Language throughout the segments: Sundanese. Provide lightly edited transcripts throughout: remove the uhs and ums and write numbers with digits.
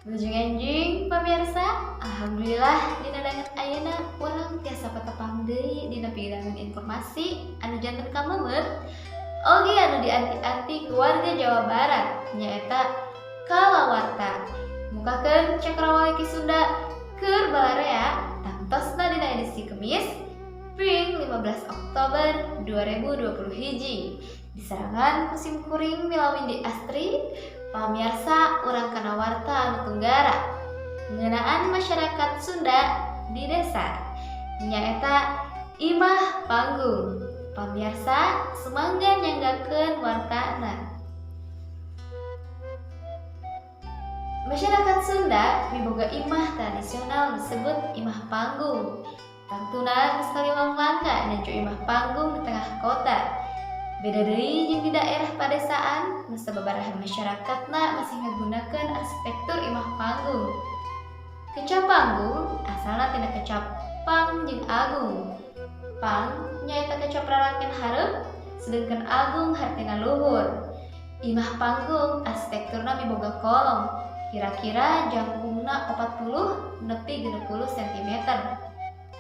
Wilujeng enjing, pamirsa. Alhamdulillah, dina danget ayeuna urang tiasa patepang deui dina pidangan informasi anu janten kameungeut oge anu dianti-anti ku warga Jawa Barat, nyaeta Kalawarta. Mukakeun cakrawala Ki Sunda keur balarea, tangtosna dina edisi Kemis ping 15 Oktober 2020 hiji. Disarengan ku sim kuring, Milawindi Astri. Pamirsa, urang kana warta anu tunggara ngeunaan masyarakat Sunda di desa, nyaeta Imah Panggung. Pamirsa, sumangga nyanggakeun wartana. Masyarakat Sunda miboga imah tradisional disebut imah panggung. Tangtuna geus kaliwang langka nejo imah panggung di tengah kota. Beda deui jeung di daerah padesaan nu sababaraha masyarakatna masih ngagunakeun arsitektur imah panggung. Kecap panggung asalna tina kecap pang jeung agung. Pang nyaeta kecap raraken hareup, sedengkeun agung hartina luhur. Imah panggung arsitekturna miboga kolong, kira-kira jangkungna 40 nepi 60 cm.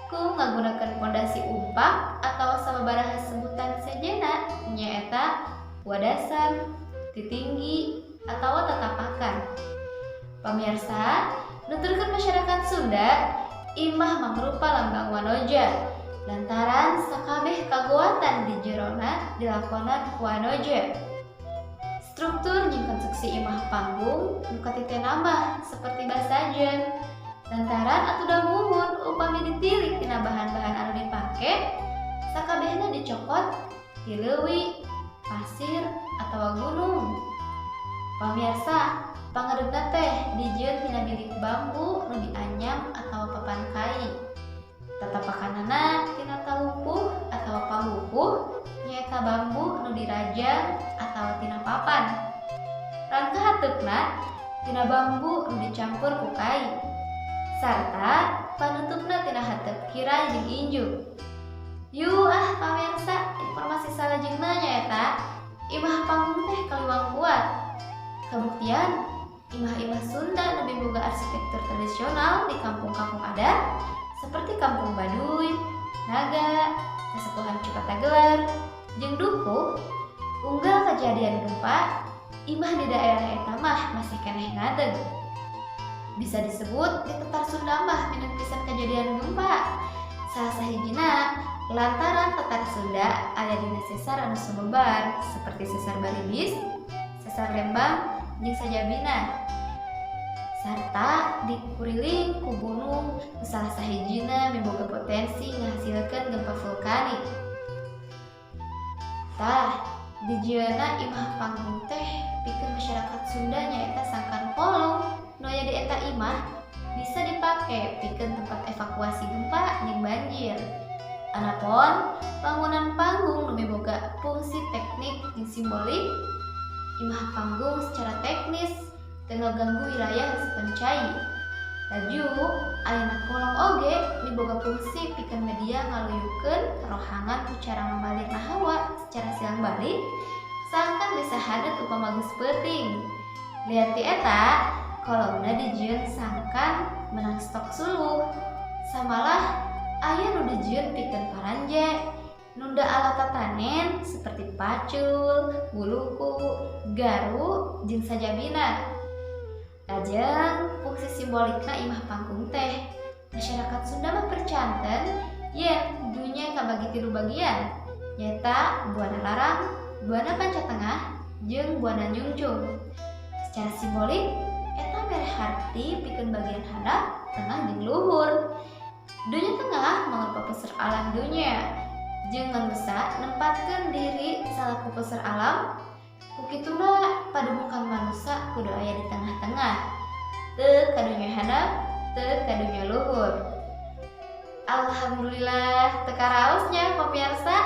Ku ngagunakeun pondasi umpak atawa sababaraha sebutan sejenna nyaeta wadasan, titinggi, atawa tatapakan. Pamirsa, nuturkeun masyarakat Sunda, imah mangrupa lambang wanoja. Lantaran sakabeh kagoatan di jerona dilakonan ku wanoja. Struktur jeung konstruksi imah panggung nu katitena mah seperti basajen. Lantaran atuda muhun, upami ditilik tina bahan-bahan anu dipake, sakabehna dicokot ti leuwi, pasir, atawa gunung. Pamirsa, pangadegna teh dijieun tina bilik bambu nu dianyam atawa papan kai. Tatapakanana tina talupuh atawa palupuh, nyaeta bambu nu dirajang atawa tina papan. Rangka hateupna tina bambu nu dicampur ku kai. Sarta panutupna tina hateup kirai jeung injuk. Yu ah, pamirsa, informasi salajengna nyaeta imah panggung teh kaliwang kuat. Kabuktian imah-imah Sunda nu miboga arsitektur tradisional di kampung-kampung adat seperti Kampung Baduy, Naga, Kasepuhan Cipatagelar, jeung Dukuh, unggal kejadian gempa, imah di daerah eta mah masih keneh ngadeg. Bisa disebut di Tatar Sunda mah minim pisan kejadian gempa. Salah sahijina lantaran Tatar Sunda aya dina sesar anu sumebar seperti Sesar Baribis, Sesar Lembang, jeung sajabina. Sarta dikuriling ku gunung nu salah sahijina miboga potensi ngahasilkeun gempa vulkanik. Tah, dijieunna imah panggung teh pikeun masyarakat Sunda nyaeta sangkan kolong nu aya di eta imah bisa dipake pikeun tempat evakuasi gempa jeung banjir. Anapun bangunan panggung nu miboga fungsi teknik jeung simbolik, imah panggung secara teknis teu ngaganggu wilayah resepan cai. Laju ayana kolong oge miboga fungsi pikeun media ngaluyukeun rohangan ku cara mamalirna hawa secara silang balik sangkan bisa hadeut upama geus peuting. Lian ti eta, kolongna dijieun sangkan menang stok suluh. Samalah aya nu dijieun pikeun paranje, nunda alat tatanen seperti pacul, buluku, garu, jeung sajabina. Lajeng fungsi simbolikna imah panggung teh, masyarakat Sunda mah percanten yen dunya kabagi tilu bagian, nyaeta Buana Larang, Buana Panca Tengah, jeung Buana Nyungcung. Secara simbolik eta mere harti pikeun bagian handap, tengah, jeung luhur. Dunya tengah mangrupa puseur alam dunya jeung manusa nempatkeun diri salaku puseur alam. Ku kituna paduhukan manusa kudu aya di tengah-tengah, teu ka dunya handap, teu ka dunya luhur. Alhamdulillah, teu karaos nya, pemirsa,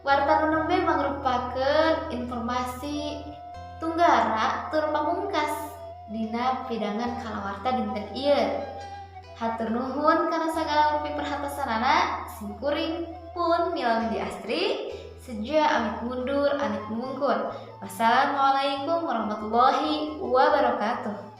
warta nu nembe mangrupakeun informasi tunggara tur pamungkas dina pidangan Kalawarta dinten ieu. Hatur nuhun kana sagala rupi perhatosanana. Simkuring pun, Milawindi Astri, seja amit mundur, amit mungkur. Wassalamualaikum warahmatullahi wabarakatuh.